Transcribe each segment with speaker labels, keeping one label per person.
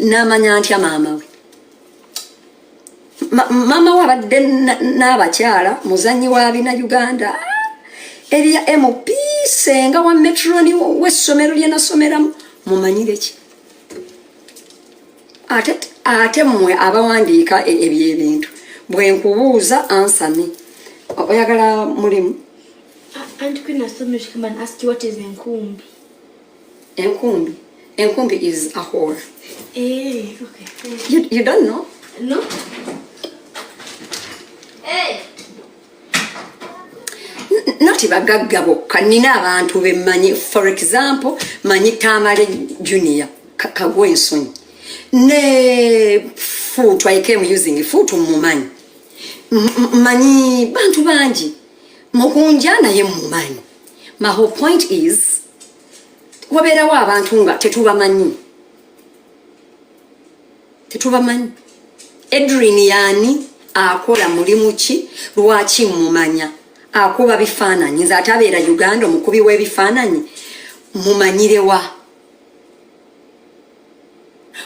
Speaker 1: Namanya ntya maama we? Maama we abadde n'abakyala, muzanyi wa bina Uganda, eriya MP, senga wa matron w'essomero lye nasomeramu. Mumanyire ki? Ate mmwe abawandiika ebyo ebintu, bwe nkubuuza, answer me. Oyagala mulimu?
Speaker 2: Auntie Queen has told me to come and ask you what is enkumbi.
Speaker 1: Enkumbi? Enkumbi is a whore.
Speaker 2: Eh, okay.
Speaker 1: You don't know?
Speaker 2: No? Hey!
Speaker 1: Noti bagagga bokka. Nina abantu bemmanyi. For example, manyi Tamale Junior, kagwa ensonyi ne fuutu. I came using fuutu. Mumanyi. Manyi bantu bangi, mukunja naye mumanyi. My whole point is, wabeerawo abantu nga tetubamanyi, tetubamanyi. Edrin yaani? Akola mulimu ki? Lwaki mumanya? Akuba bifaananyi. Nze ate abeera Uganda, omukubi w'ebifaananyi mumanyirewa?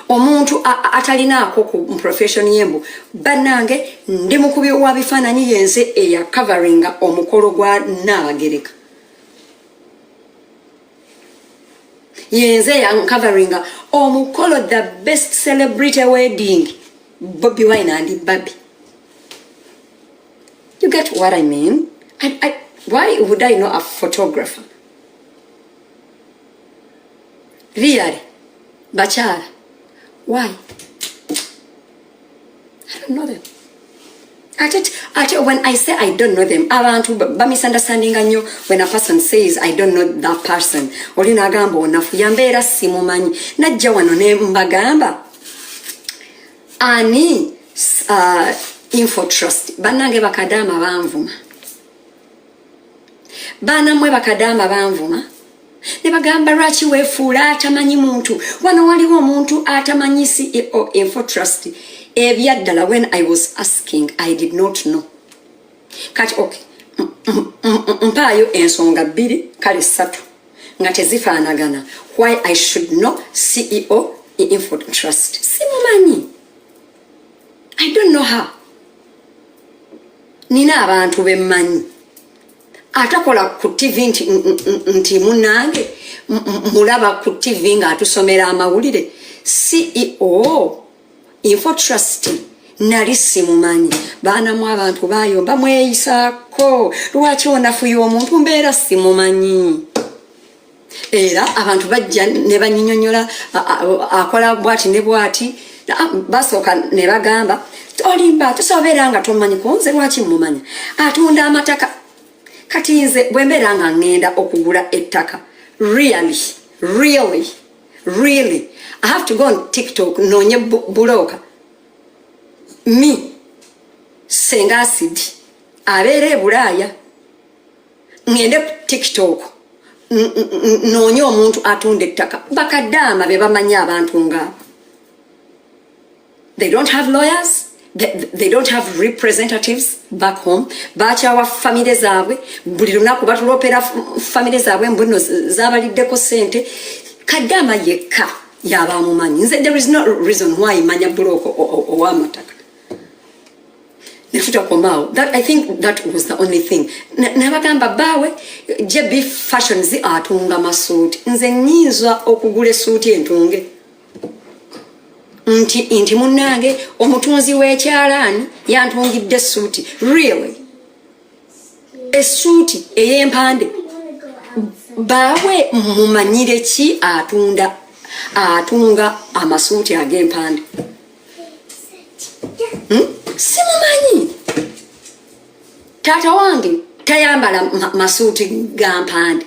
Speaker 1: Omuntu atalinaako ku profession yembu, bannange, ndi mukubi wa bifaananyi, yenze eyacoveringa omukolo gwa Naabagereka, yenze eyancoveringa omukolo, the best celebrity wedding, Bobi Wine and Barbie. You get what I mean? Why would I know a photographer? Really, bakyala, why? I don't know them. Ate when I say I don't know them, abantu bamisunderstandinga nnyo. When a person says, "I don't know that person," oli n'agamba onafu yambeera simumanyi. Najja wano ne mbagamba ani Infotrust. Bannange, bakadaama banvuma. Baanammwe, bakadaama banvuma ne bagamba, "Lwaki weefuula atamanyi muntu? Wano waliwo omuntu atamanyi CEO Infotrust." Ebyaddala, when I was asking, I did not know. Kati okay, mpaayo ensonga bbiri, kale ssatu, nga tezifaanagana, why I should know CEO Infotrust. Simumanyi, I don't know her. Nina abantu bemmanyi atakola ku TV nti munange mulaba ku TV ng'atusomera amawulire. CEO Infotrust nali simumanyi. Baanamu, abantu bayomba, mweyisaako. Lwaki onafuya omuntu? Mbeera simumanyi. Era abantu bajja ne banyinyonyola, akola bwati ne bwati. Basooka ne bagamba, "Olimba, tosobola nga tomanyi." Kunze lwaki mumanya? Atunda amataka. Kati nze bwe mbeera nga ŋŋenda okugula ettaka, really, really, really, I have to go on TikTok noonye broker? Me, Senga Acid abeera e Bulaaya, ŋŋende ku TikTok noonye omuntu atunda ettaka? Bakaddaama be bamanyi abantu ngaabo. They don't have lawyers, they don't have representatives back home. Bakyawa famire zaabwe. Buli lunaku batulopera famire zaabwe mbu nno zabaliddeko sente. Kaddaama yekka yaba amumanyi. Nze there is no reason why manya broker ow'amataka. Netutakomaawo. That, I think that was the only thing. Nabagamba baawe JB Fashions atunga masuuti. Nze nyinza okugula esuuti entunge nti munnange omutunzi w'ekyalaani yantungidde essuuti? Really, essuuti ey'empande, baawe mumanyire ki atunda, atunga amasuuti ag'empande? Hmm? Simumanyi. Taata wange tayambala masuuti ga mpande.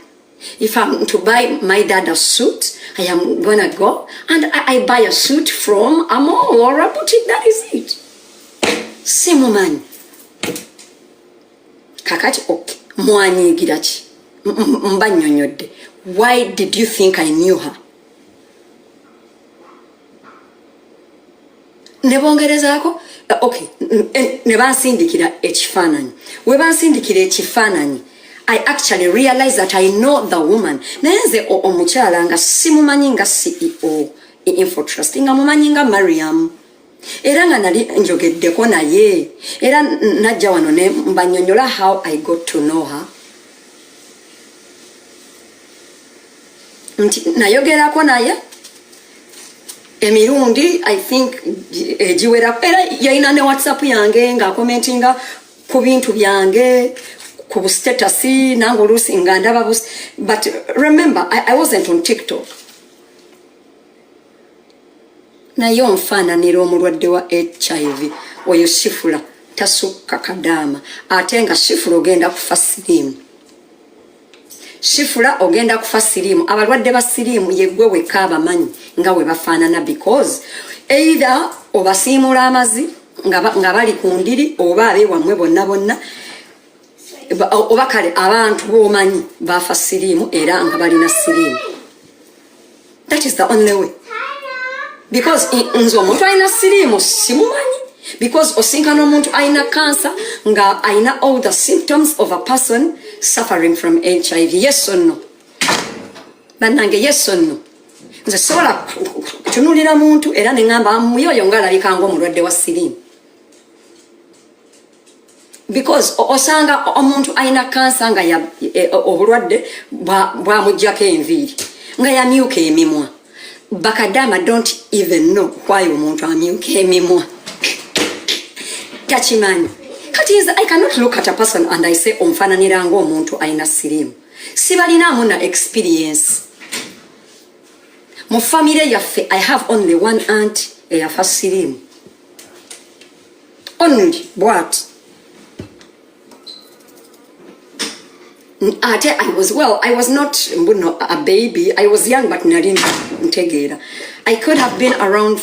Speaker 1: If I'm to buy my dad a suit, I am gonna go and I buy a suit from a mall or a boutique. That is it. Simumanyi. Kakati okay, mwanyiigira ki? Mba nnyonnyodde. Why did you think I knew her? Ne bongerezaako, okay, ne bansindikira ekifaananyi. We bansindikira ekifaananyi, I actually realize that I know the woman. Naye nze omukyala nga simumanyi nga CEO Infotrust, nga mumanyi nga Mariam, era nga nali njogeddeko naye, era najja wano ne mbanyonyola how I got to know her, nti nayogerako naye emirundi I think egiwera, era yalina ne WhatsApp yange ng'akomentinga ku bintu byange ku bustatus, nange oluusi nga ndaba, but remember I wasn't on TikTok. Naye onfaananira omulwadde wa HIV oyo Shifula tasukka kadaama, ate nga Shifula ogenda kufa siriimu. Shifula ogenda kufa siriimu. Abalwadde ba siriimu yeggwe wekka abamanyi nga we bafaanana, because either obasiimula amazi nga bali ku ndiri, oba abeewammwe bonna bonna, oba kale abantu b'omanyi bafa siriimu era nga balina siriimu. That is the only way, because nze omuntu alina siriimu simumanyi, because osinkana omuntu alina kansa nga alina all the symptoms of a person suffering from HIV. Yes or no? Bannange, yes or no? Nze sobola kutunulira muntu era neŋŋamba muyoyo nga alabika nga omulwadde wa siriimu, because osanga omuntu alina kansa nga obulwadde bwamuggyako enviiri, nga yamyuka emimwa. Bakadama don't even know why omuntu amyuka emimwa, takimanyi. Kati nze I cannot look at a person and I say onfaananira nga omuntu alina siriimu. Sibalinaamu na experience. Mu famire yaffe I have only one aunt eyafa siriimu, only bwat. Ate I was, well, I was not mbuno a baby, I was young, but nali ntegeera. I could have been around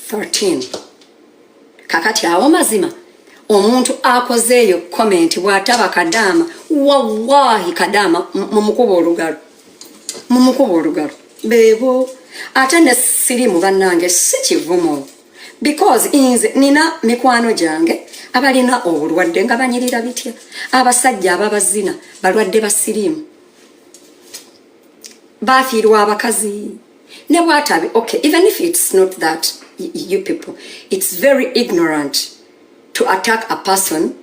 Speaker 1: 13. Kakati awo mazima omuntu akozeeyo comment bw'ataba kadaama, wallahi kadaama mumukuba olugalo, mumukuba olugalo beebo. Ate ne sirimu bannange si kivumo, because nze nina mikwano gyange abalina obulwadde nga banyirira bitya. Abasajja ababazina balwadde ba sirimu, bafiirwa abakazi ne bwatabi. Okay, even if it's not that, you people, it's very ignorant to attack a person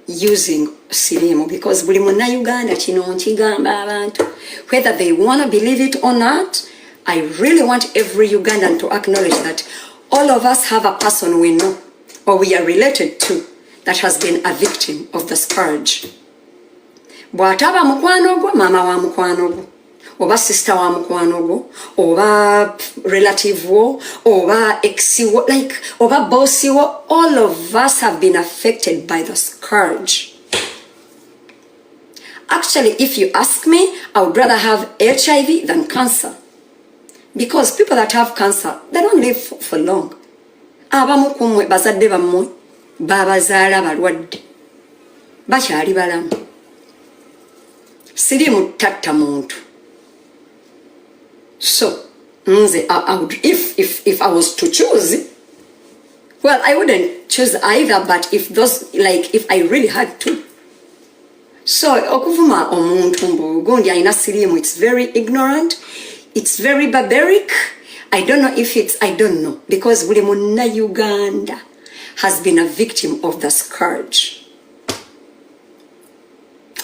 Speaker 1: using sirimu, because buli munnayuganda kino nkigamba abantu, whether they wanna believe it or not, I really want every Ugandan to acknowledge that all of us have a person we know or we are related to that has been a victim of the scourge. Bw'ataba mukwano gwo, maama wa mukwano gwo, oba sister wa mukwano gwo, oba relative wo, oba ex wo, like oba boss wo, all of us have been affected by the scourge. Actually, if you ask me, I would rather have HIV than cancer, because people that have cancer, they don't live for long. Abamu ku mmwe bazadde bammwe babazaala balwadde, bakyali balamu. Sirimu tatta muntu. So nze I would, if I was to choose, well, I wouldn't choose either, but if those, like, if I really had to. So okuvuma omuntu mbu gundi alina sirimu, it's very ignorant, it's very barbaric. I don't know if it's, I don't know, because buli munna-Uganda has been a victim of the scourge.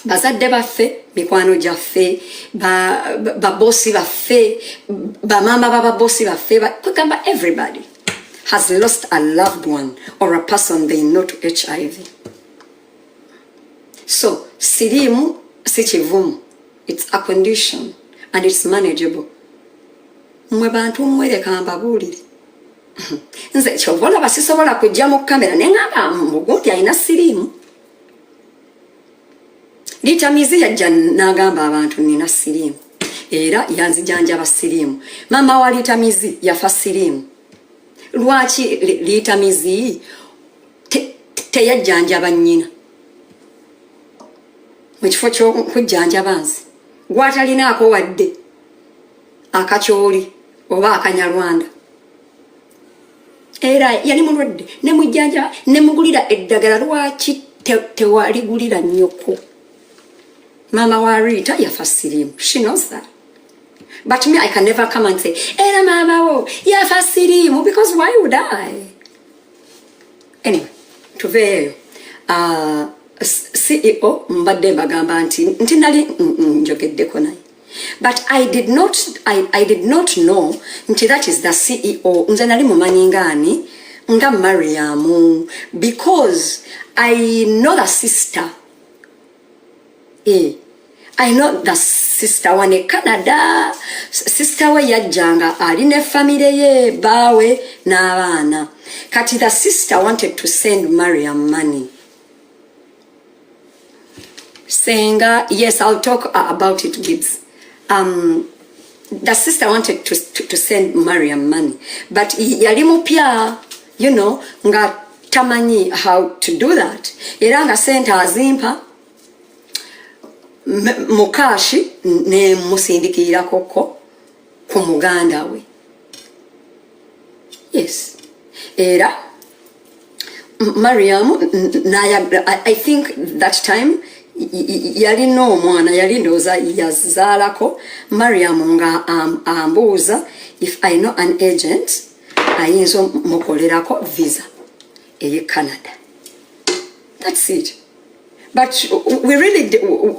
Speaker 1: Bazadde baffe, mikwano gyaffe, babosi baffe, bamaama bababosi baffe, kugamba everybody has lost a loved one or a person they know to HIV. So sirimu si kivumu, it's a condition and it's manageable. Mmwe bantu mmwereka mbabuulire, nze kyova olaba sisobola kujja mu kamera ne ŋŋamba mbugundi alina siriimu. Litamizi yajja n'agamba abantu nina siriimu, era yanzijanjaba siriimu. Maama wa Litamizi yafa siriimu. Lwaki Litamizi teyajjanjaba nnyina mu kifo ky'okujjanjaba nze gwatalinaako wadde akakyoli oba akanyarwanda? Era yali mulwadde nemujjanjaba nemugulira eddagala. Lwaki tewaligulira nnyoko? Maama wa Rita yafa siriimu. She knows that. But me, I can never come and say, "Era maama wo yafa siriimu," because why would I? Anyway, tuveeyo. CEO mbadde mbagamba nti nali njogeddeko naye, but I did not know nti that is the CEO. Nze nali mumanyi ngaani, nga Mariamu, because I know the sister. I know the sister wane Canada. Sister we yajjanga ali ne family ye, baawe n'abaana. Kati the sister wanted to send Mariam money. Senga, yes, I'll talk about it, Gibbs. The sister wanted to send Mariam money, but yali mupya, nga tamanyi how to do that. Era nga sente azimpa mu cash ne musindikirirako ku muganda we. Yes. Era Mariam I think that time yalina omwana, yali ndowooza yazaalako. Mariam nga ambuuza if I know an agent ayinza omukolerako visa eye Canada. That's it. But we really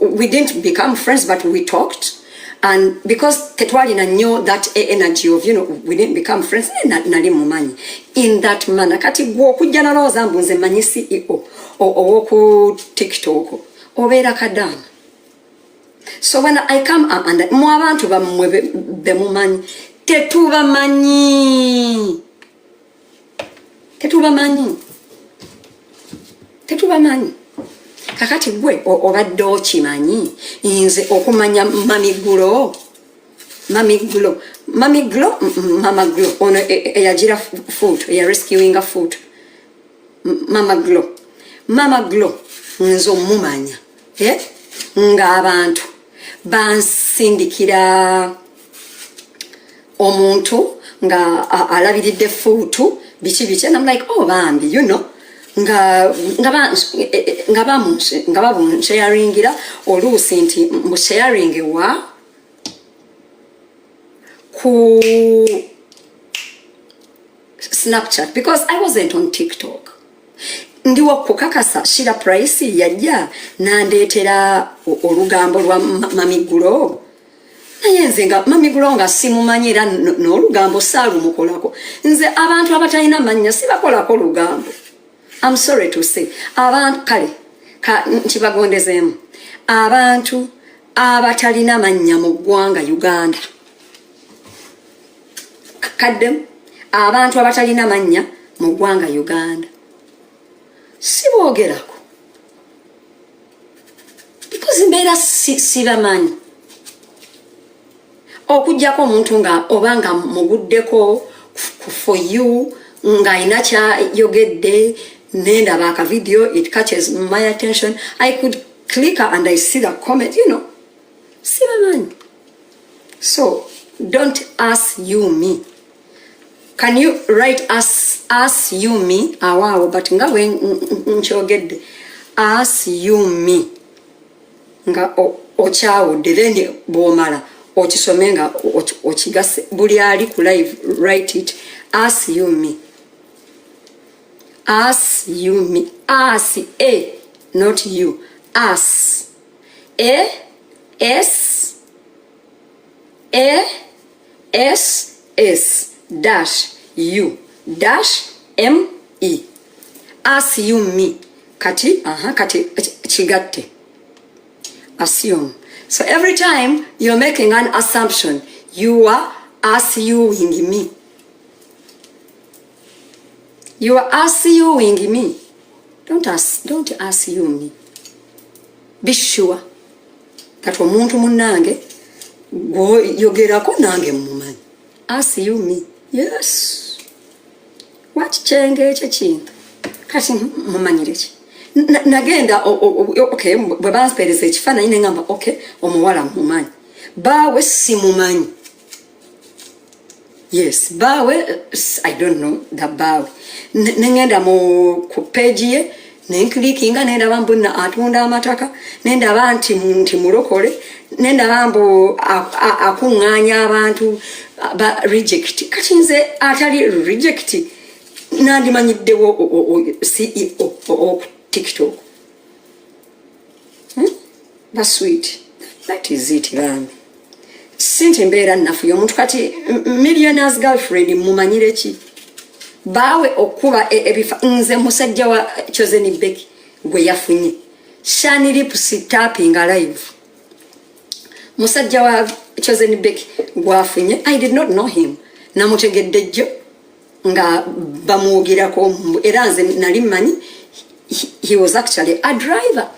Speaker 1: we didn't become friends, but we talked, and because tetwalina nnyo that energy of we didn't become friends. Nali mumanyi in that manner. Kati gwe okujja nalowooza mbu nze manyi CEO owoku TikTok, obeera kadaama. So when I come and mu abantu bammwe bemumanyi, tetubamanyi, tetubamanyi, tetubamanyi. Kakati gwe obadde okimanyi nze okumanya Mamigulo, Mamigulo, Mamigulo, Mama Glo ono eyagira foot, eya rescuinga foot. Mama Glo, Mama Glo nze omumanya, eh? Ng'abantu bansindikira omuntu nga alabiridde fuutu, biki biki, and I'm like, "Oh, bambi," nga babunsharingira oluusi nti mbusharinge wa ku Snapchat, because I wasn't on TikTok. Ndiwo kukakasa Shira Price yajja nandeetera olugambo lwa Mamigulo, naye nze nga Mamigulo nga simumanyi, era n'olugambo saalumukolako. Nze abantu abatalina mannya sibakolako lugambo. I'm sorry to say, abantu kale nkibagondezeemu, abantu abatalina mannya mu ggwanga Uganda, kaddemu, abantu abatalina mannya mu ggwanga Uganda siboogerako because mbeera sibamanyi, okugjako omuntu nga oba nga muguddeko for you ng'alina kyayogedde, nendaba akavideo, it catches my attention, I could click and I see the comment. Sibamanyi. So don't ask you me. Can you write us, ask you me awaawo? But nga bwe nkyogedde, ask you me nga okyawudde, then bw'omala okisome nga okigase. Buli ali ku live, write it: ask you me, ask you me, ask a, not you, ask A S A S S dash U dash M E, ask you me. Kati aha, kati kigatte assume. So every time you're making an assumption, you are assuming me. You are assuming me. Don't ask, don't assume me. Be sure that omuntu munnange gwoyogerako nange mumanyi. Assume me. Yes. Wakikyenge ekyo kintu. Kati mumanyire ki? Nagenda okay, bwe bampeereza ekifaananyi ne ngamba, "Okay, omuwala mumanyi, baawe simumanyi." Yes, baawe I don't know the baawe. Neŋŋenda mu ku page ye. Nenkilikinga nendaba mbu atunda amataka, nendaba nti mulokole, nendaba mbu akuŋŋaanya abantu ba reject. Kati nze atali reject nandimanyiddewo CEO oku TikTok? Basweet, that is it. Bambi, si nti mbeera nnafuye omuntu. Kati millionaires girlfriend mumanyire ki? Baawe okuba ebifa nze musajja wa Chosen Becky gwe yafunye Shani Lips tapping alive, musajja wa Chosen Becky gwafunye, I did not know him. Namutegedde jjo nga bamwogerako, era nze nali mmanyi he was actually a driver.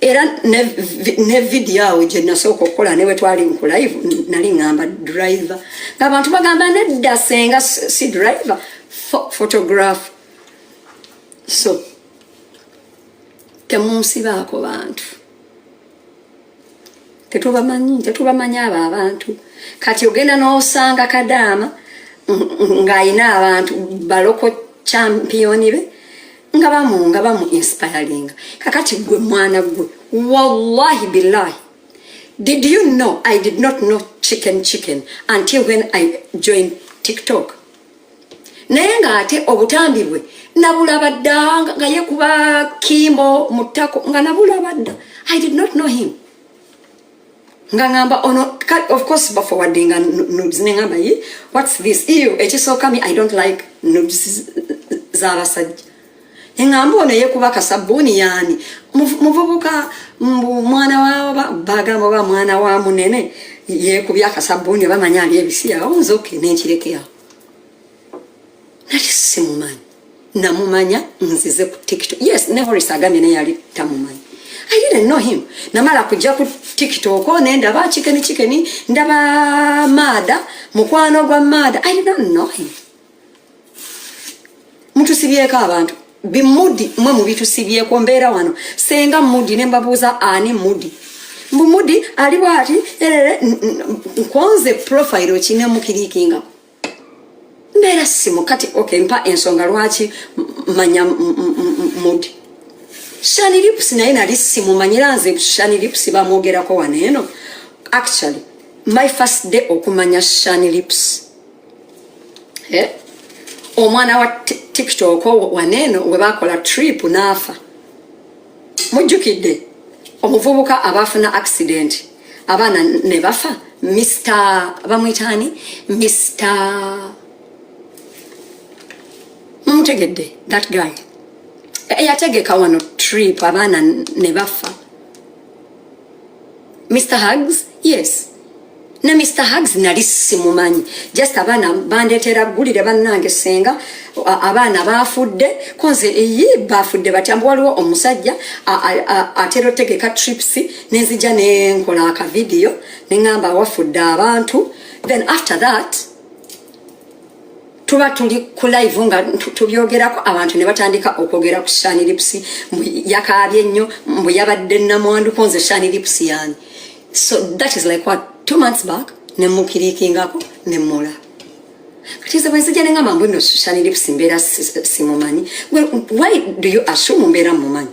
Speaker 1: Era ne video awo gye nasooka okukola ne bwe twali ku live, nali ŋŋamba driver, ng'abantu bagamba nedda senga si driver, photograph. So temunsibaako bantu tetubamanyi, tetubamanyi abo abantu. Kati ogenda n'osanga kadaama ng'ayina abantu baloko champion be nga bamu inspiringa. Kakati gwe mwana gwe, wallahi billahi, did you know I did not know Chicken Chicken until when I joined TikTok? Naye ng'ate obutambi bwe nabulaba dda nga yekuba kimbo mu ttako, nga nabulaba dda. I did not know him. Nga ngamba ono, of course baforwardinga nudes, neŋamba, "Ye, what's this?" Iyo ekisooka, me, I don't like nudes z'abasajja. Neŋŋamba ono yekuba kasabbuuni yaani? Muvubuka mbu mwana wa bagamba oba mwana wa munene yekubya akasabbuuni, oba manya ali ebisiyawo. Nze okay, nenkirekeawo, nali simumanyi. Namumanya nzize ku TikTok. Yes, ne Horis agambye naye yali tamumanyi. I didn't know him. Namala kujja ku TikTok nendaba Chicken Chicken, ndaba maada, mukwano gwa maada. I did not know him. Mutusibyeko abantu bimudi, mwe mubitusibyeko. Mbeera wano senga Mudi, ne mbabuuza ani Mudi, mbu Mudi ali bwati erere. Nkonze profile ki nemukirikingako, mbeera simu. Kati okay, mpa ensonga lwaki manya Mudi. Shani Lips naye nali simumanyira. Nze Shani Lips bamwogerako wano eno. Actually, my first day okumanya Shani Lips, eh? Omwana wa TikTok waneeno we bakola trip n'afa, mujjukidde omuvubuka abaafuna accident, abaana ne bafa? Mr bamwitaani, Mr mumutegedde, that guy eyategeka wano trip abaana ne bafa, Mr Hugs. Yes, ne Mr Hugs nali simumanyi. Just abaana bandeetera ggulire, bannange senga abaana bafudde. Konze eyi, bafudde batya? Mbu waliwo omusajja atera otegeka trips. Nenzija nenkola akavidiyo neŋŋamba wafudde abantu. Then after that tuba tuli ku live nga tubyogerako, abantu ne batandika okwogera ku Shani Lips, mbu yakaabye nnyo, mbu yabadde namwandu. Konze Shani Lips yani? So that is like what, 2 months back, nemukirikingako nemula. Kati nze bwenzija nengamba mbu nno Shani Lips mbeera simumanyi. Well, why do you assume mbeera mumanyi?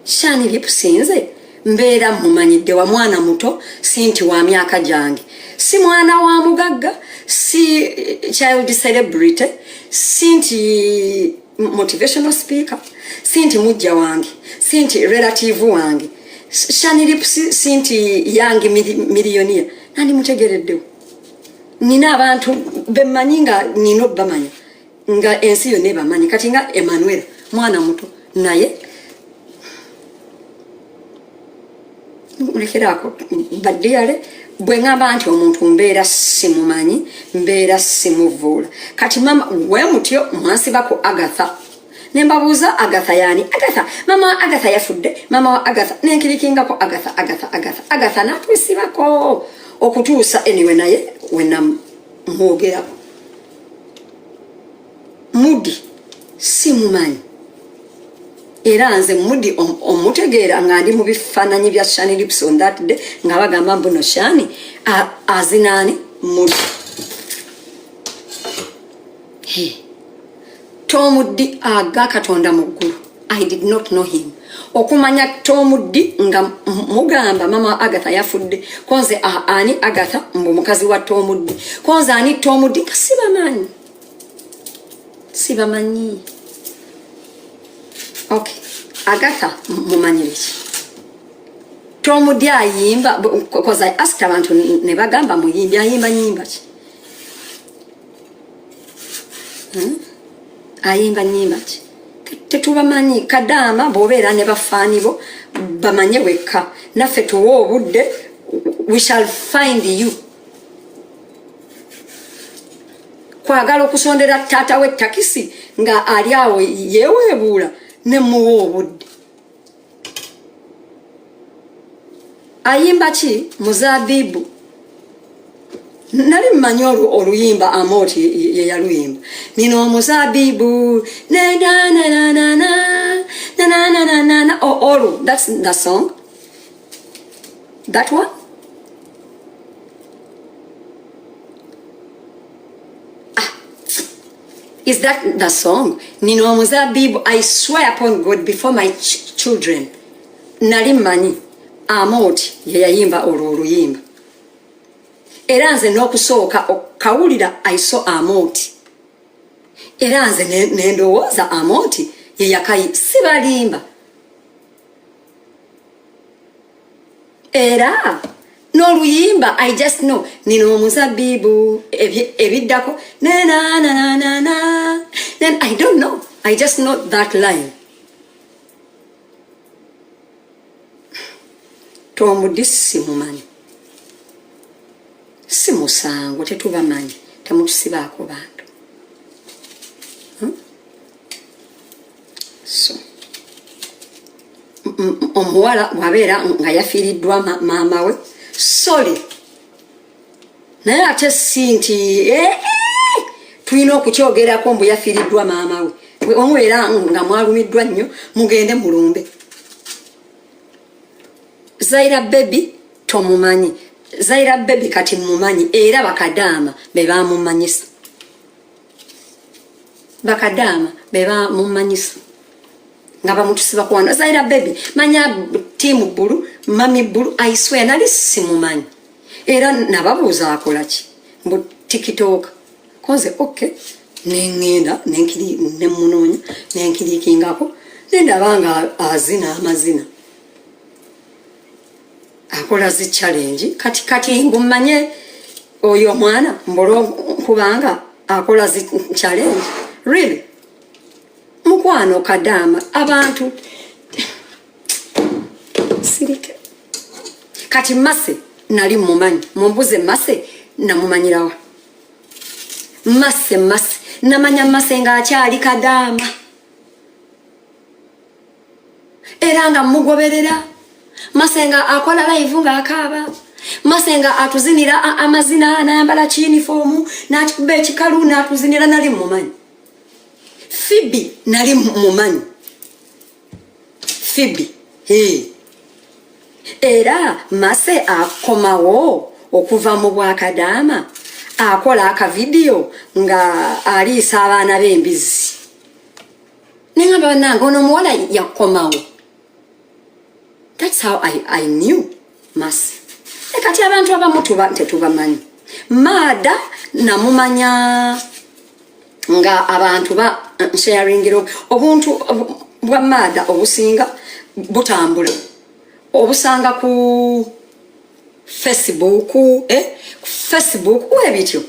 Speaker 1: Shani Lips nze mbeera mumanyidde wa mwana muto, si nti wa myaka gyange, si mwana wa mugagga, si child celebrity, si nti motivational speaker, si nti mujja wange, si nti relative wange. Shani Lips si nti yange millionaire nandi mutegereddewo. Nina abantu bemmanyi nga nina obbamanya nga ensi yonna ebamanyi. Kati nga Emmanuel mwana muto, naye mulekeraako baddiyale. Bwe ŋŋamba nti omuntu mbeera simumanyi, mbeera simuvuula. Kati mama we mutyo mwansibako Agatha, ne mbabuuza Agatha yaani? Agatha, mama wa Agatha yafudde, mama wa Agatha. Nenkirikingako Agatha, Agatha, Agatha, Agatha, natwesibako okutuusa anyway naye wenamwogerako. Mudi simumanyi, era nze Mudi omutegeera nga ndi mu bifaananyi bya Shani Lips on that day nga bagamba mbuno Shani azinaani Mudi. Hey. Tom D aga Katonda mu ggulu. I did not know him. Okumanya Tom D nga mugamba mama Agatha yafudde. Konze ani Agatha mbu mukazi wa Tom D. Konze ani Tom D nga sibamanyi. Sibamanyi. Okay. Agatha mumanyire ki? Tom D ayimba because I asked abantu ne bagamba muyimbi ayimba nyimba ki? Ayimba nyimba ki? Tetubamanyi. Kadaama bw'obeera ne bafaani bo bamanye wekka, naffe tuwe obudde, we shall find you. Kwagala okusondera taata we takisi nga ali awo yeweebuula ne muwa obudde. Ayimba ki? Muzabibu. Nali mmanyi oluyimba Amooti ye yaluyimba. Nina omuzabibu ne na na na na na na na na na na. Oh, olwo, that's the song. That one? Ah, is that the song? Nina omuzabibu. I swear upon God before my children. Nali mmanyi Amooti ye yayimba olwo oluyimba. Era nze n'okusooka okawulira I saw Amooti. Era nze ne ndowooza Amooti ye yakayi, sibalimba. Era n'oluyimba I just know nina omuzabibu ebiddako na na na na na. Then I don't know. I just know that line. Tom D simumanyi. Si musango, tetubamanyi, temutusibaako bantu. So omuwala bw'abeera nga yafiiriddwa maama we, sorry, naye ate si nti tulina okukyogerako mbu yafiiriddwa maama we. Omubeera nga mwalumiddwa nnyo, mugende mulumbe. Zaira Baby tomumanyi. Zaira Baby kati mumanyi, era bakadaama be bamumanyisa. Bakadaama be bamumanyisa nga bamutusiba ku wano. Zaira Baby manya team Bulu, mami Bulu, I swear nali simumanyi. Era nababuuza akola ki? Mbu TikTok. Konze okay, nengenda nenkiri nemunoonya nenkirikingako nendaba nga azina amazina. Akola zi challenge. Kati kati ngumanye oyo omwana mbolo kubanga akola zi challenge. Really? Mukwano kadaama abantu sirike. Kati Mase nali mumanyi, mumbuze Mase namumanyirawa. Mase Mase namanya Mase ng'akyali kadaama. Era nga mugoberera. Mase nga akola live ng'akaaba. Mase nga atuzinira amazina, n'ayambala kiyunifoomu, n'akikuba ekikalu, n'atuzinira, nali mumanyi. Phoebe nali mumanyi. Phoebe, hey. Era Mase akomawo okuva mu bwakadaama, akola akavidiyo nga aliisa abaana b'embizzi. Nengamba bannange ono omuwala yakomawo. That's how I knew Mase. E kati abantu abamu tetubamanyi. Maada namumanya nga abantu ba sharingira obuntu bwa Maada obusinga butambula. Obusanga ku Facebook, Facebook webityo.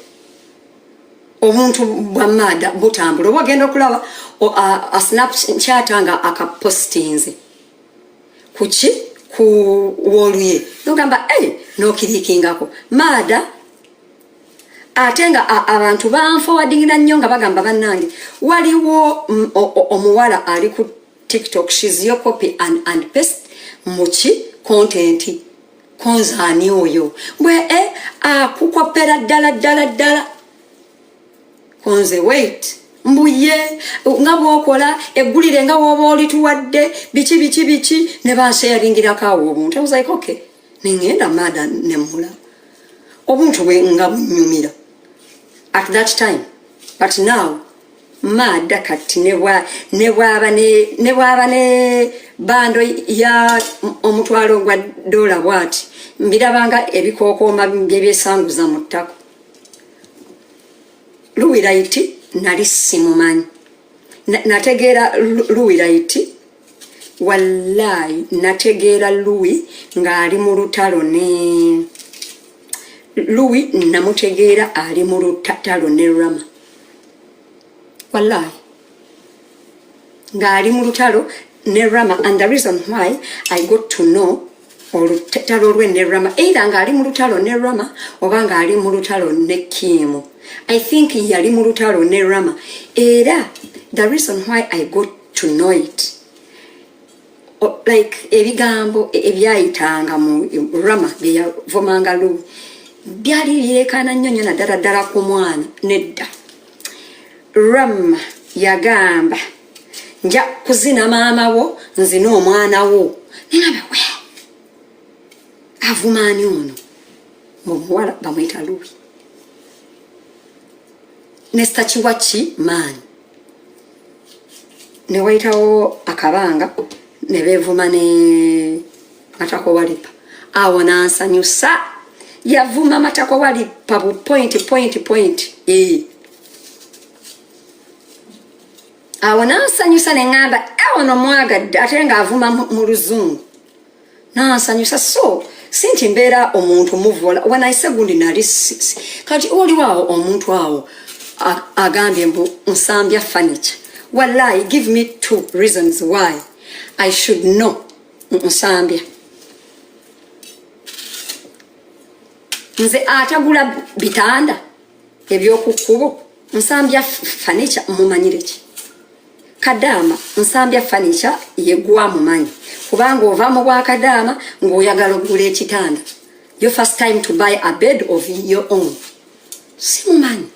Speaker 1: Obuntu bwa Maada butambula. Oba ogenda okulaba a Snapchat nga akapostinze. Kuki? Ku woluye. Nogamba, nokirikingako. Maada ate nga abantu banforwardingira nnyo nga bagamba bannange waliwo omuwala ali ku TikTok, she's your copy and paste muki content. Konza ani oyo? Bwe akukopera ddala ddala ddala. Konze wait. Mbuye nga bw'okola eggulire nga w'oba olituwadde biki biki biki ne bansharingirako awo obuntu. I was like okay. Nengenda Maada ne mmulaba. Obuntu bwe nga bunnyumira at that time, but now Maada kati ne bwaba ne bando ya omutwalo gwa dola bwati, mbirabanga ebikookooma byebyesanguza mu ttako. Luwiraiti nali simumanyi. Nategeera Luwiraiti, wallahi nategeera Luwi ng'ali mu lutalo ne Luwi, namutegeera ali mu lutalo ne Rama, wallahi ng'ali mu lutalo ne Rama. And the reason why I got to know olutalo lwe ne Rama, either ng'ali mu lutalo ne Rama oba ng'ali mu lutalo ne Kimu, I think yali mu lutalo ne Rama. Era the reason why I got to know it, like ebigambo ebyayitanga mu Rama byeyavumanga Luwi byali bireekaana nnyo nnyo, naddala ddala ku mwana. Nedda, Rama yagamba, "Nja kuzina maama wo, nzina omwana wo." Nengamba, "We avumaani ono?" Mubuwala bamwyita Luwi nesitakiwa ki maanyi. Newayitawo akabanga ne beevuma ne Matako Walipa. Awo nansanyusa, yavuma Matako Walipa bu point point point. Awo nansanyusa, neŋŋamba awo no mwagadde, ate ng'avuma mu luzungu, nansanyusa. So si nti mbeera omuntu muvola. When I say gundi nali kati oliwo awo omuntu awo agambye mbu nsambya furniture. Wallahi, give me two reasons why I should know nsambya. Nze atagula bitanda ebyokukkubo, nsambya furniture mumanyire ki? Kadaama nsambya furniture yegwa mumanyi, kubanga ova mu bwakadaama ng'oyagala okugula ekitanda, your first time to buy a bed of your own. Simumanyi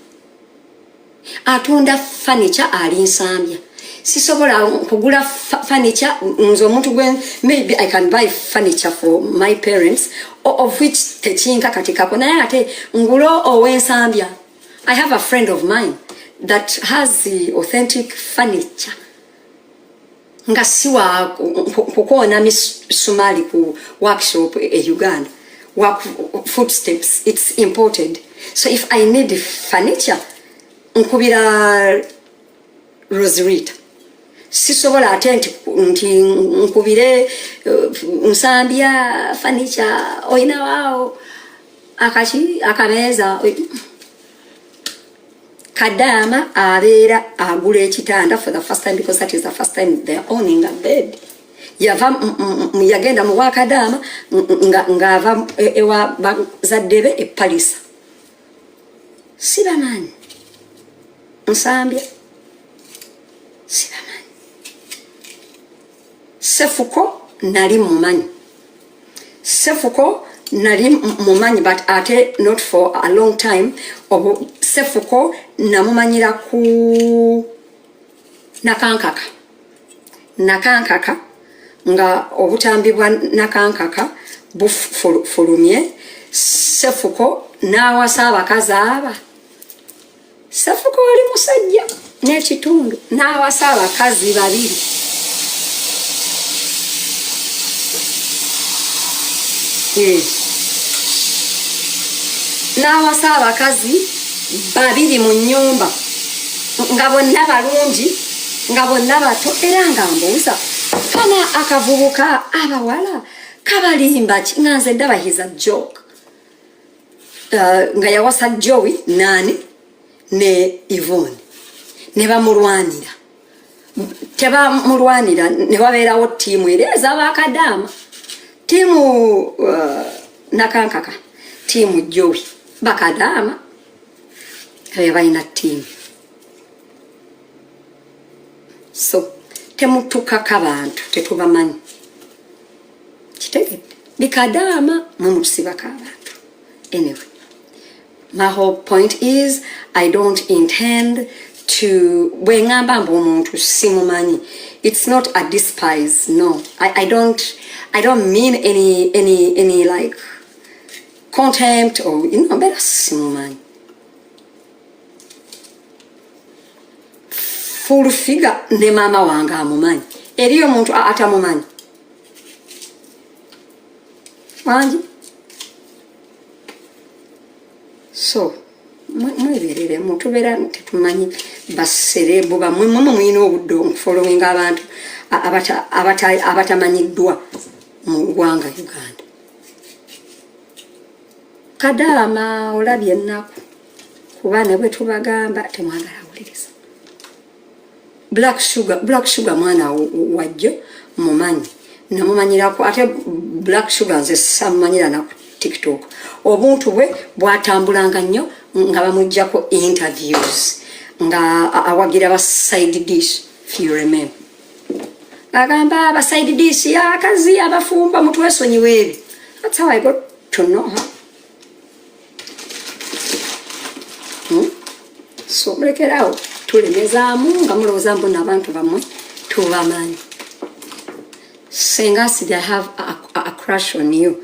Speaker 1: atunda furniture ali nsambya. Sisobola kugula furniture nze omuntu gwe. Maybe I can buy furniture for my parents, of which tekinka kati kako, naye ate ngulo ow'ensambya. I have a friend of mine that has the authentic furniture nga si wa kukoona misumali ku workshop e Uganda, work footsteps, it's imported. So if I need furniture, nkubira Rosarita. Sisobola ate nti nkubire nsambya furniture, oyinawaawo akaki akameeza. Kadaama abeera agula ekitanda for the first time, because that is the first time they are owning a bed. Yava yagenda mu bwakadaama ng'ava ewa bazadde be e Palisa. Sibamanyi nsambya, sibamanyi. Sefuko nali mumanyi, Sefuko nali mumanyi, but ate not for a long time. Obu Sefuko namumanyira ku Nakankaka, Nakankaka nga obutambi bwa Nakankaka bufulumye. Sefuko n'awasa abakazi aba. Sefuko oli musajja n'ekitundu, n'awasa abakazi babiri. N'awasa abakazi babiri mu nnyumba, nga bonna balungi, nga bonna bato. Era nga mbuuza kana akavubuka abawala kabalimba ki, nga nze ndaba he's a joke. Nga yawasa Joey nani ne Yvonne, ne bamulwanira, tebamulwanira, ne wabeerawo ttiimu era ez'abakadaama, ttiimu Nakankaka, ttiimu Joey, bakadaama be balina ttiimu. So temutukaka bantu tetubamanyi, kitegedde? Bikadaama mwe mutusibako abantu. Anyway, my whole point is I don't intend to, bwe ŋŋamba mbu omuntu simumanyi, it's not a despise. No, I don't mean any like contempt or mbeera simumanyi. Full Figure ne maama wange amumanyi. Eriyo omuntu atamumanyi wangi? So mwebereremu, tubeera tetumanyi ba celeb bamwe. Mwe mulina obudde okufollowinga abantu abatamanyiddwa mu ggwanga Uganda. Kadaama olabye ennaku, kuba ne bwe tubagamba temwagala wuliriza. Black Sugar, Black Sugar mwana wajjo mumanyi, namumanyirako. Ate Black Sugar nze samumanyira na ku TikTok. Obuntu bwe bwatambulanga nnyo nga bamugjako interviews nga awagira ba side dish. If you remember, agamba aba side dish akazi abafumba mutwesonyiwa ebyo. That's how I got to know her. So mulekerawo tulemezaamu nga mulowooza mbu n'abantu bammwe tubamanyi. Senga Acid, I have a crush on you.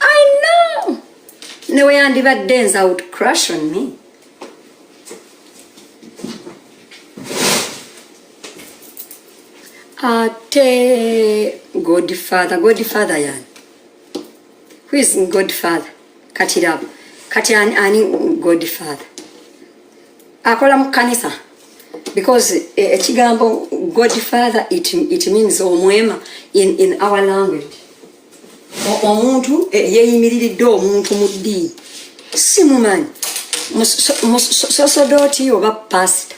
Speaker 1: I know newe yandibadde nze, I would crush on me. Ate Godfather, Godfather yani? Who is Godfather? Kati raba kati ani Godfather akola mu kanisa? Because ekigambo godfather, it means omwema in our language. Omuntu yeyimiriridde omuntu mu ddiini. Simumanyi sosodooti oba pasita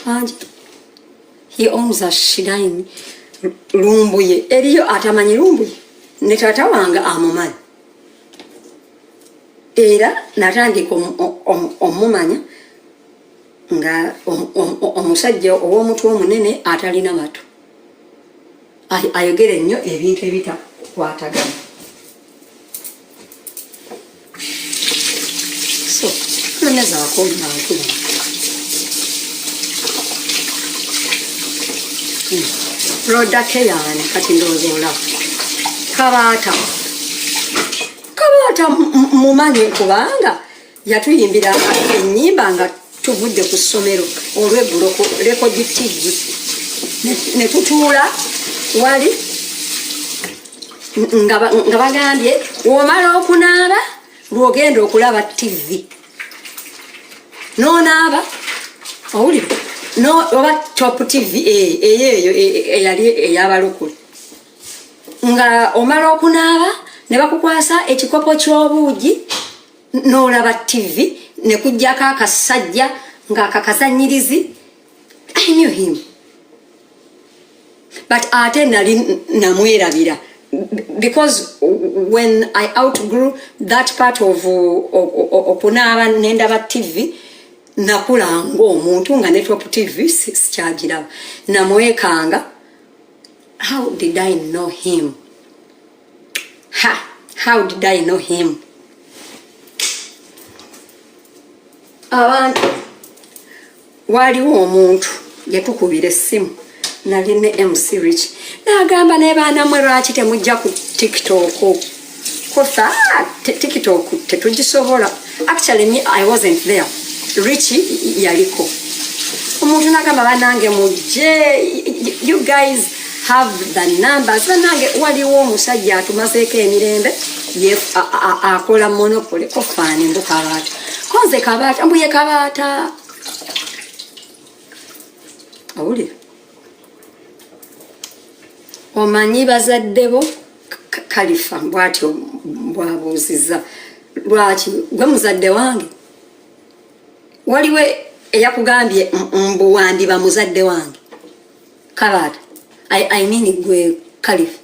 Speaker 1: angi. He owns a shrine Lumbuye. Eriyo atamanyi Lumbuye? Ne taata wange amumanyi, era natandika omumanya nga omusajja ow'omutwe omunene atalina matu, ayogera ennyo ebintu ebitakwatagana. So tulemezaako bantu bano. Rodake yaani kati ndowooza olaba Kabaata. Kabaata mumanyi kubanga yatuyimbira ennyimba nga tuvudde ku ssomero olweggulo ku Record TV, ne tutuula wali nga bagambye womala okunaaba lwogenda okulaba TV, nonaaba owulira no, oba Top TV eyo eyo eyali ey'abalokole, nga omala okunaaba ne bakukwasa ekikopo ky'obuugi n'olaba TV, ne kujjako akasajja ng'akakazanyirizi. I knew him, but ate nali namwerabira because when I outgrew that part of okunaaba nendaba TV, nakula ng'omuntu nga ne Top TV sikyagiraba, namwekanga. How did I know him? Ha, how did I know him? Abantu, waliwo omuntu yatukubira essimu, nali ne MC Rich, n'agamba, "Naye baana mmwe, lwaki temujja ku TikTok?" Kofa TikTok tetugisobola. Actually me, I wasn't there, Rich yaliko. Omuntu n'agamba, "Banange mujje, you guys have the numbers. Banange, waliwo omusajja atumazeeko emirembe, akola monopoly." Kofaani mbu Kabaata, konze Kabaata, mbuye Kabaata. Owulira, omanyi bazadde bo? Kalifa bwatyo bwabuuzizza, lwaki gwe muzadde wange? Waliwo eyakugambye mbu wandiba muzadde wange, Kabaata? I mean gwe Kalifa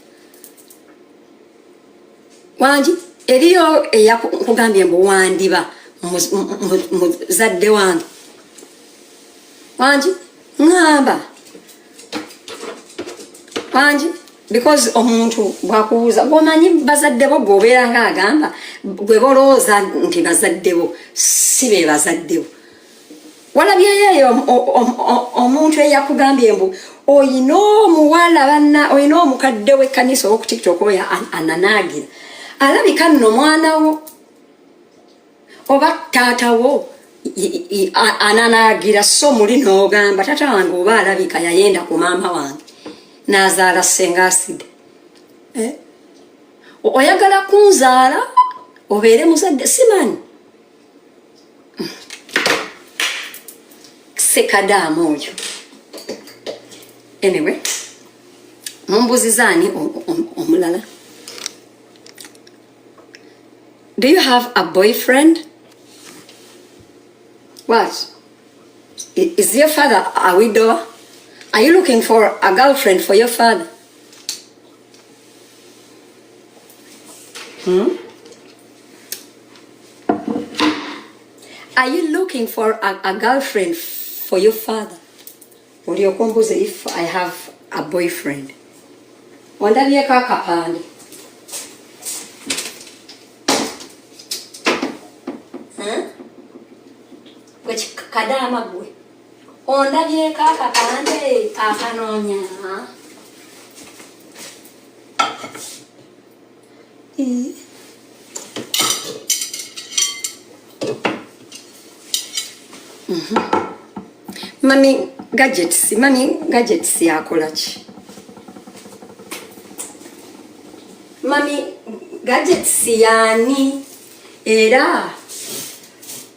Speaker 1: wangi, eriyo eyakugambye mbu wandiba muzadde wange? Wangi, ŋŋamba wangi, because omuntu bwakubuuza bwomanyi bazadde bo, gweobeera nga agamba gwe bolowooza nti bazadde bo si be bazadde bo. Walabyeyo eyo omuntu eyakugambye mbu oyina omuwala banna, oyina omukadde w'ekkanisa owoku TikTok oyo ananaagira, alabika nno mwana wo oba taata wo? Ananaagira so muli n'ogamba tata wange oba alabika yayenda ku maama wange n'azaala Senga Aside, eh? Oyagala kunzaala obeere muzadde, simanyi sekadaamu oyo. Anyway, mumbuziza ani omulala? Do you have a boyfriend? What is your father a widower? Are you looking for a girlfriend for your father? Are you looking for a girlfriend for your father? Olyoka ombuuze if I have a boyfriend. Wandabyeko akapande? Huh? Gwe kadaama gwe, ondabyeko akapande akanoonya? Mami Gadgets, Mami Gadgets yakola ki? Mami Gadgets yaani era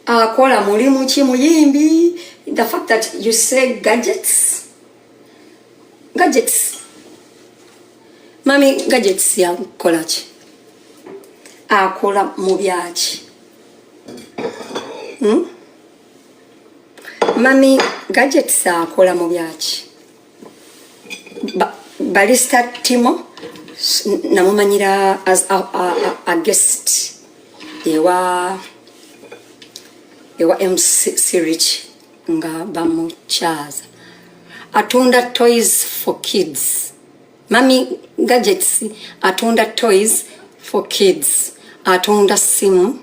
Speaker 1: akola mulimu ki? Muyimbi? The fact that you say gadgets, gadgets, Mami Gadgets yakola ki? Akola mu byaki? Mami Gadgets akola mu byaki? Barista Timo namumanyira as a guest ewa MC Rich nga bamukyaza. Atunda toys for kids. Mami Gadgets atunda toys for kids, atunda simu,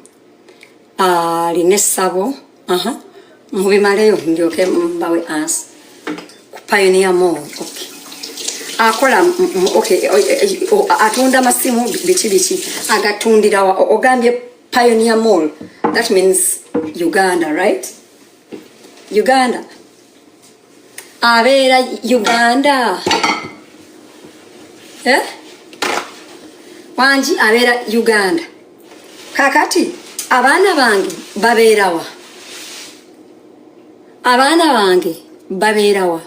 Speaker 1: alina essabo. Aha, mubimaleyo ndyoke mbawe answer ku Pioneer Mall. Okay, akola okay, atunda amasimu, biki biki, agatundira ogambye Pioneer Mall, that means Uganda, right? Uganda, abeera Uganda, eh? Wangi, abeera Uganda. Kakati abaana bange babeerawa? Abaana bange babeerawa?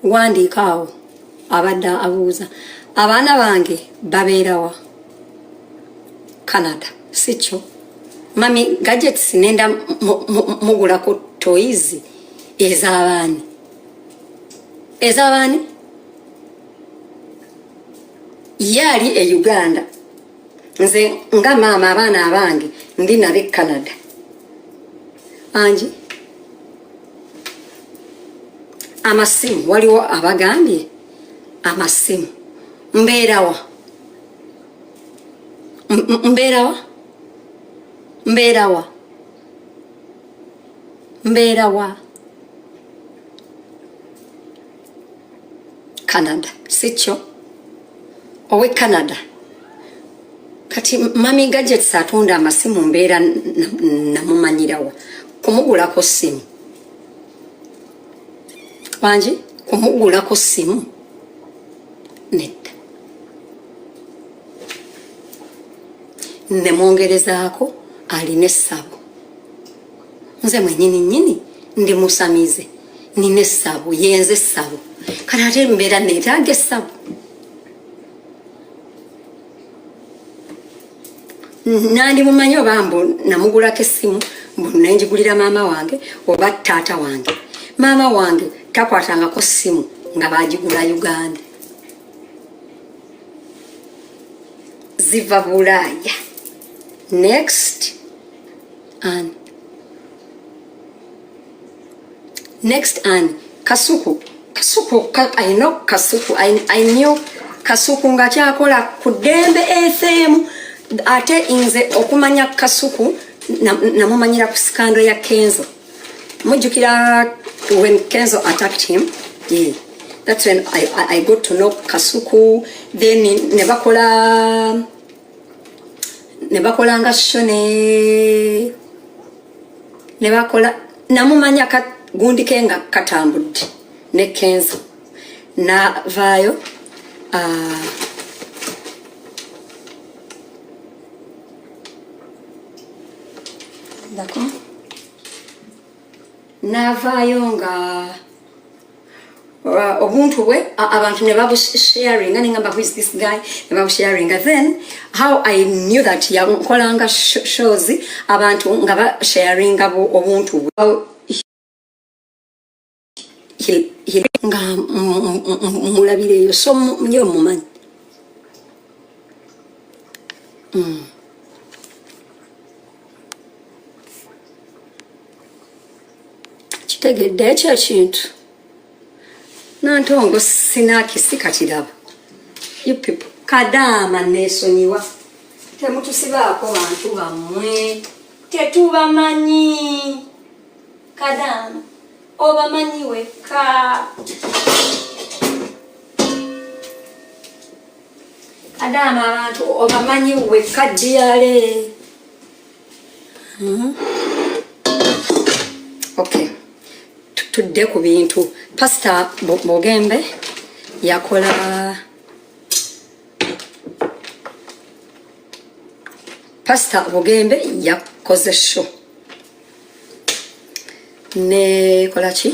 Speaker 1: Wandiika awo. Abadde abuuza abaana bange babeerawa. Canada, si kyo? Mami Gadgets nenda mugulako toys ez'abaani, ez'abaani. Ye ali e Uganda, nze nga maama abaana abange ndi nabe Canada. Angi amasimu, waliwo abagambye amasimu. Mbeerawa? Mbeerawa? Mbeerawa? Mbeerawa? Canada, si kyo? Owe Canada. Kati Mami Gadgets atunda amasimu, mbeera namumanyirawa kumugulako simu? Wangi, kumugulako simu nedda. Nemwongerezaako alina essabo. Nze mwenyini nyini ndi musamize, nina essabo, yenze essabo. Kati ate mbeera neetaaga essabo? Nandi mumanyi oba mbu namugulako essimu, mbu nenjigulira maama wange oba taata wange. Maama wange takwatangako ssimu nga bagigula Uganda, ziva Bulaaya. Next and next and Kasuku, Kasuku, I know Kasuku. I knew Kasuku nga kyakola ku Ddembe FM. Ate nze okumanya Kasuku namumanyira ku scandal ya Kenzo. Mujjukira when Kenzo attacked him? Yeah. That's when I got to know Kasuku. Then ne bakolanga show ne Ne bakola namumanya kagundi ke nga katambudde ne Kenzo navaayo. Ndako navaayo nga obuntu bwe abantu ne babusharinga, nengamba, "Who is this guy?" Ne babusharinga. Then how I knew that yankolanga shows, abantu nga basharinga obuntu bwe. Nga mulabireeyo, so nyo mumanyi. Kitegedde ekyo ekintu nantongo sinakisi katiraba. You people, kadaama nesonyiwa, temutusibaako bantu bammwe, tetubamanyi. Kadaama obamanyi wekka. Kadaama abantu obamanyi wekka diyale. Okay, tudde ku bintu. Pasita Bugembe yakola. Pasita Bugembe yakoze show ne kola ki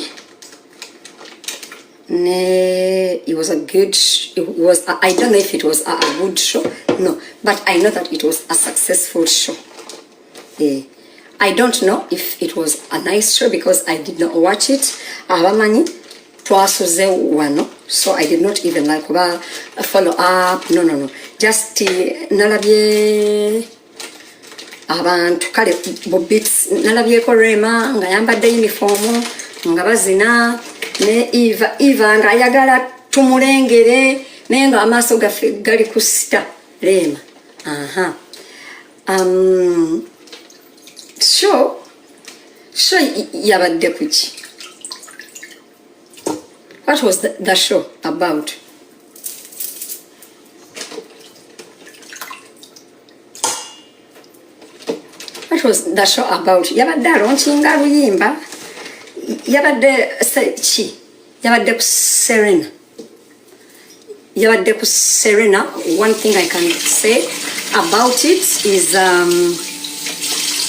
Speaker 1: ne it was a good it was, I don't know if it was a good show, no, but I know that it was a successful show. Eh, I don't know if it was a nice show because I did not watch it. Abamanyi twasuze wano, so I did not even like oba follow up. No, no, no. Just nalabye abantu kale bobits, nalabyeko Rema nga yambadde uniform nga bazina ne Eva. Eva nga ayagala tumulengere, naye nga amaaso gaffe gali ku sita Rema. Aha. Show yabadde kuki? What was the show about? What was the show about? Yabadde alaunchinga luyimba, yabadde ki, yabadde ku Serena, yabadde ku Serena. One thing I can say about it is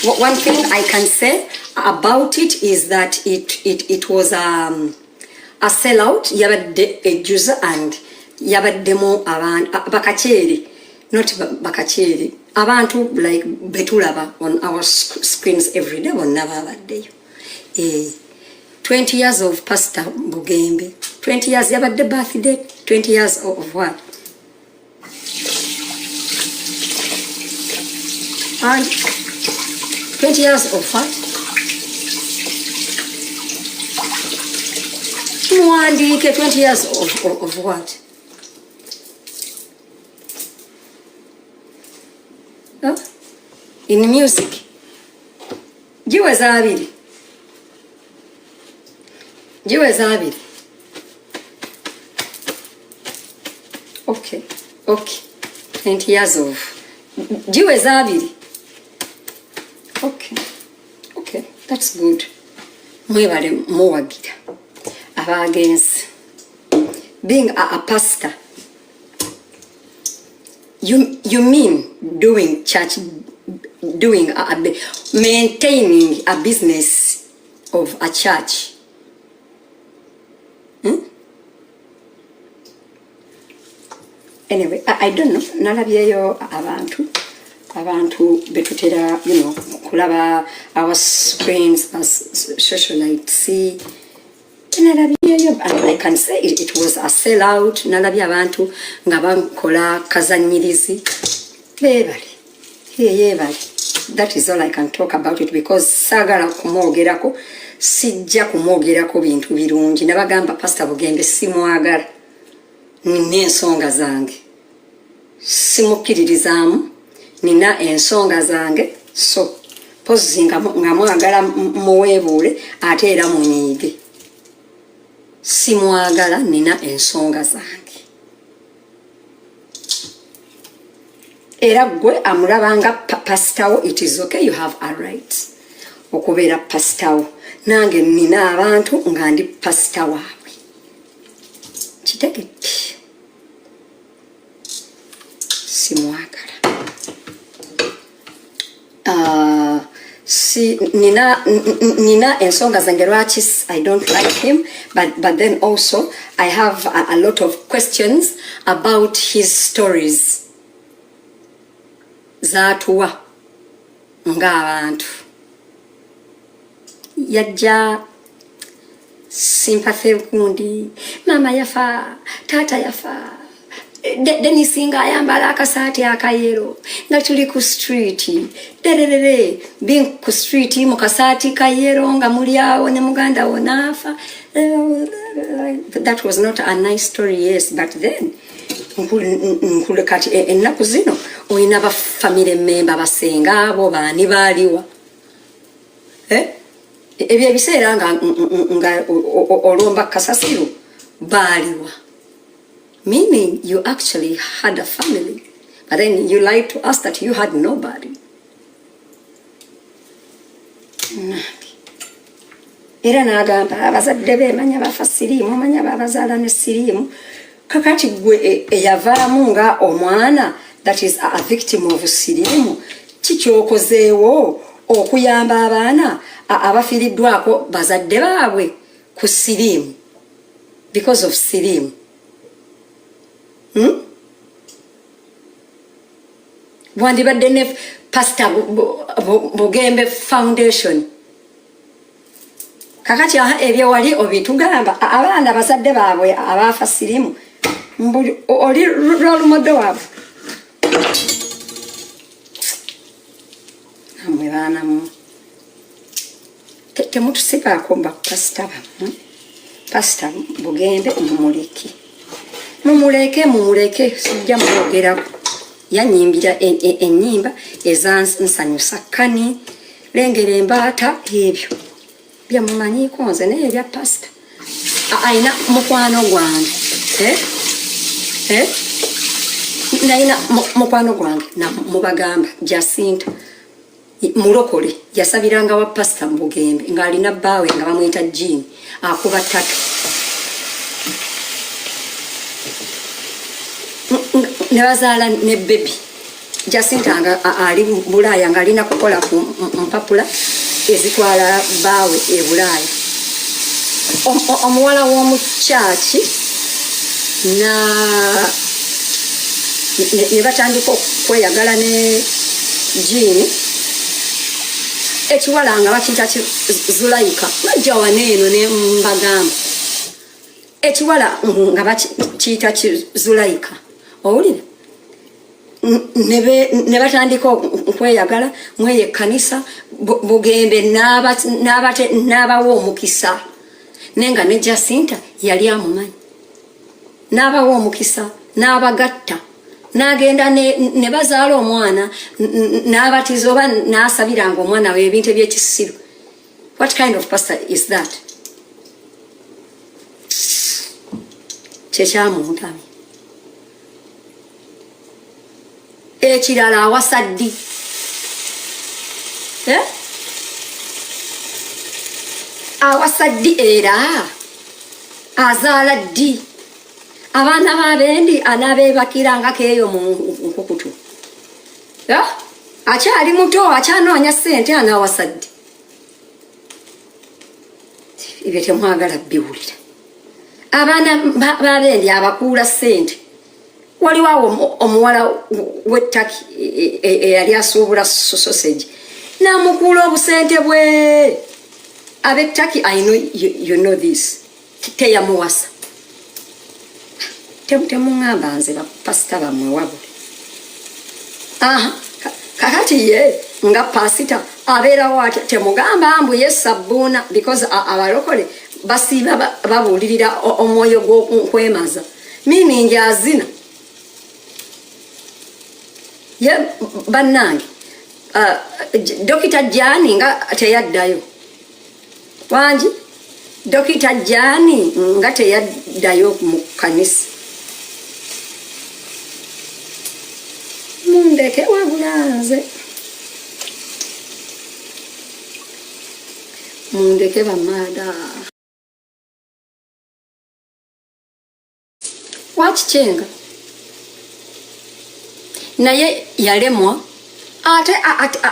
Speaker 1: one thing I can say about it is that it was a sellout. Yabadde ejjuza and yabaddemu abantu bakakyeri, not bakakyeri, abantu like betulaba on our screens every day, bonna babaddeyo. Eh, 20 years of Pastor Bugembe, 20 years yabadde birthday, 20 years of what? And 20 years of what? Muwandiike 20 years of what? Huh? In music giweza 20, giweza 20. Okay, 20 years of giweza 20. Okay, that's good. Mwebale muwagira abagenzi. Being a pastor, you mean doing church, doing a maintaining a business of a church? Anyway, I don't know. Nalabyeyo abantu betutera kulaba our screens as socialites. Nalabyeyo and I can say it was a sellout. Nalabye abantu nga bakola kazanyirizi. Beebale, yeebale. That is all I can talk about it because saagala kumwogerako, sijja kumwogerako bintu birungi. Nabagamba Pastor Bugembe simwagala, nina ensonga zange, simukkiririzaamu, nina ensonga zange. So pozi nga mwagala muweebuule ate era munyiige, simwagala, nina ensonga zange. Era gwe amulabanga pasitawo, it is okay, you have a right. Okubeera pasitawo, nange nina abantu nga ndi pasita waabwe. Kitegedde, simwagala. Si nina ensonga zange lwaki I don't like him, but then also I have a lot of questions about his stories zatuwa ng'abantu. Yajja sympathy gundi, maama yafa, taata yafa. Denis ng'ayambala akasaati akayero nga tuli ku street, dererere being ku street mu kasaati kayero nga muli awo ne muganda wo naafa. That was not a nice story, yes, but then nkule kati ennaku zino olina ba family member, basenga abo baani baaliwa? Eh? Ebyo ebiseera nga olomba kasasiro baaliwa? Meaning you actually had a family, but then you lied to us that you had nobody. Nange era n'agamba abazadde be manya bafa siriimu, omanya babazaala ne siriimu. Kakati gwe eyavaamu nga omwana that is a victim of siriimu, kikyokozeewo okuyamba abaana abafiiriddwako bazadde baabwe ku siriimu, because of siriimu, Wandibadde ne Pastor Bugembe Foundation. Kakati aha, ebyo wali obitugamba abaana bazadde baabwe abaafa siriimu. Oli role model waabwe? Namwe baana mu temutusibaako bapasita bammwe. Pasita Bugembe mumuleke, mumuleke, mumuleke, sijja mwogerako. Yanyimbira ennyimba ezansanyusa, kani lengera embaata, ebyo byemumanyiiko nze. Naye ebya pasita, ayina mukwano gwange, eh? Eh? Nayina mukwano gwange mubagamba Jacinta, mulokole, yasabiranga wa pasita mu Bugembe ng'alina bbaawe nga bamuyita Jean, akuba tatu ne bazaala ne baby. Jacinta nga ali Bulaaya ng'alina kukola ku mpapula ezitwala bbaawe e Bulaaya. Omuwala w'omukyaki na ne batandika okweyagala ne Jean. Ekiwala nga bakiyita Zulayika. Bajja wano eno ne mbagamba ekiwala nga bakiyita Zulayika, owulira? Ne batandika okweyagala mweyo ekkanisa. Bugembe n'abawa omukisa, naye nga ne Jacinta yali amumanyi. N'abawa omukisa n'abagatta, n'agenda ne bazaala omwana, n'abatiza oba n'asabiranga omwana we, ebintu ebyekisiru. What kind of pastor is that? Kyekyamuntamye. Ekirala, awasa ddi? Eh? Awasa ddi era azaala ddi? Abaana babendi anaabeebakirangako eyo mu nkukutu? Eh? Akyali muto, akyanoonya ssente, anaawasa ddi? Ebyo temwagala biwulira. Abaana babendi abakuula ssente. Waliwo awo omuwala w'ettaki eyali asuubula sausage, n'amukuula obusente bwe. Ab'ettaki, I know you know this. Teyamuwasa. Temuŋŋamba nze bapasita bammwe wabule. Aha, kakati ye nga pasita abeerawo atya? Temugamba mbu ye sabbuuna, because abalokole basiiba babuulirira omwoyo gw'okwemaza, meaning azina ye. Bannange, Dokita Jani nga teyaddayo wangi, Dokita Jani nga teyaddayo mu kanisa. Mundeke wabula nze. Mundeke bamaada. Wakikyenga naye yalemwa ate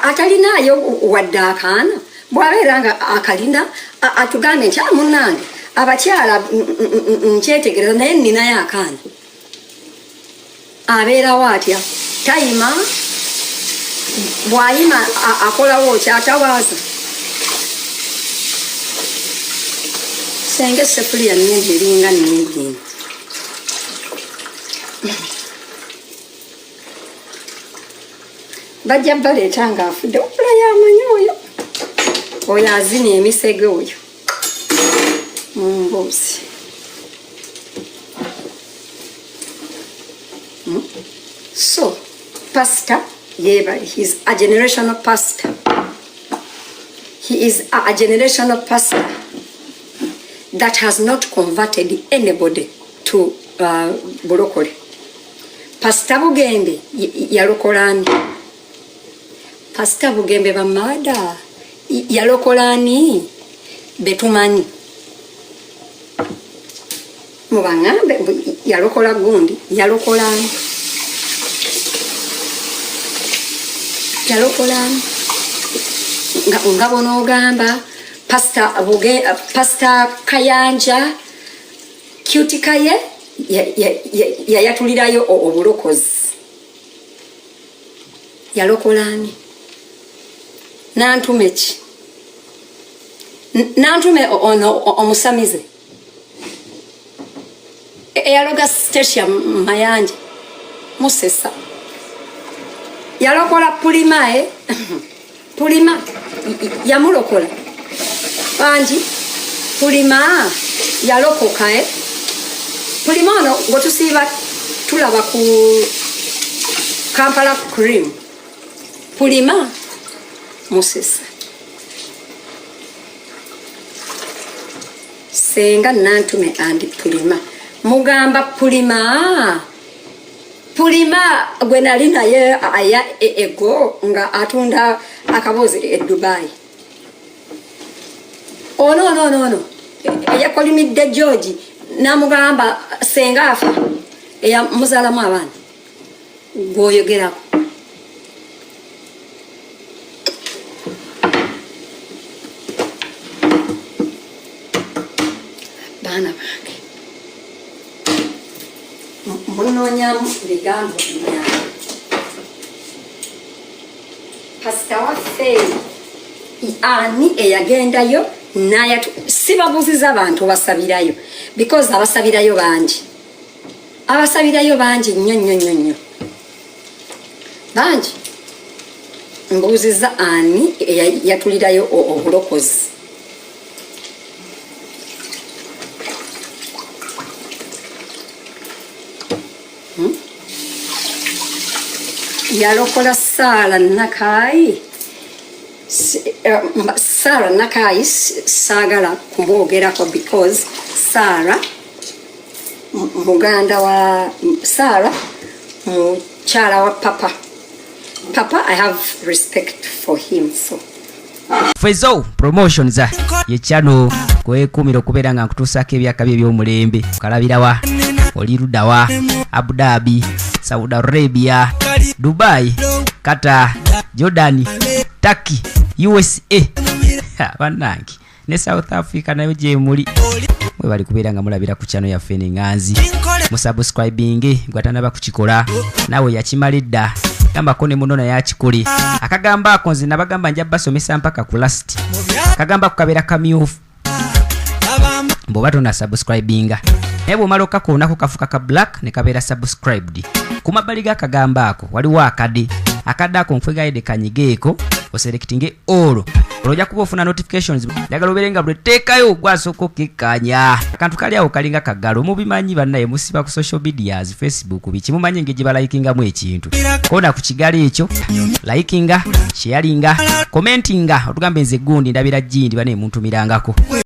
Speaker 1: atalinaayo wadde akaana, bw'abeera nga akalina atugambe nti ah, munnange abakyala nkyetegereza naye nninayo akaana. Abeerawo atya? Tayima, bw'ayima akolawo ki? Atawaaza senga essefuliya nnene eringa nnungi eno. Bajja baleeta ng'afudde, wabula yamanyi oyo oyo azina emisege oyo mu mboozi. So Pastor yebali, he's a generational pastor. He is a generational pastor that has not converted anybody to bulokole. Pastor Bugembe yalokola ani? Pastor Bugembe bamada yalokola ani betumanyi? Mubaŋŋambe, yalokola gundi, yalokola ani? Yalokola ani? Nga bonoogamba Pastor Kayanja Cute Kaye yayatulirayo obulokozi, yalokola ani? Nantume ki? Nantume ono omusamize eyaloga Stecia Mayanja musesa, yalokola Pulima, e Pulima yamulokola bangi. Pulima yalokoka, e Pulima ono gwe tusiiba tulaba ku Kampala Cream. Pulima musesa, senga Nantume and Pulima, mugamba Pulima, Pulima gwe nali naye aya ego nga atunda akaboozi e Dubai. Ono ono ono ono eyakolimidde George namugamba senga afa, eyamuzaalamu abaana gwoyogerako. Baana bange, munoonyamu bigambo byange. Pasita waffe ani eyagendayo nayatu? Sibabuuziza bantu basabirayo, because abasabirayo bangi, abasabirayo bangi nnyo nnyo nnyo nnyo, bangi. Mbuuziza ani eyatulirayo obulokozi? Yalokola Saara Nakayi. Saara Nakayi saagala kumwogerako because Saara muganda wa Saara, mukyala wa papa. Papa, I have respect for him, so
Speaker 3: Fezo Promotions ye channel kwekumira okubeera nga nkutuusaako ebyakabi eby'omulembe. Okalabirawa? Oli luddawa? Abu Dhabi, Saudi Arabia, Dubai, Qatar, Jordan, Turkey, USA. Ha, bannange, ne South Africa nayo gyemuli. Mwebali kubeera nga mulabira ku channel yaffe neŋŋanzi. Musubscribinge gwatanaba kukikola, naawe yakimala edda gambako ne muno naye akikole. Akagamba ako nze nabagamba nja basomesa mpaka ku last. Akagamba ako kabeera kamyufu bw'oba tona subscribinga, naye bw'omala okakoonako kafuka ka black ne kabeera subscribed. Ku mabbali g'akagambo ako waliwo akade. Akadde ako nkwegayidde kanyigeeko, oselectinge all, olwo ojja kuba ofuna notifications. Njagala obeere nga lwetteekayo gwasooka okekkaanya. Akantu kali awo kalinga kagalo, mubimanyi bannaye, musiba ku social medias, Facebook, biki, mumanyi engeri gye balayikingamu ekintu. Koona ku kigalo ekyo, likinga, sharinga, commentinga, otugambe nze gundi ndabira gindi bane muntumirangako.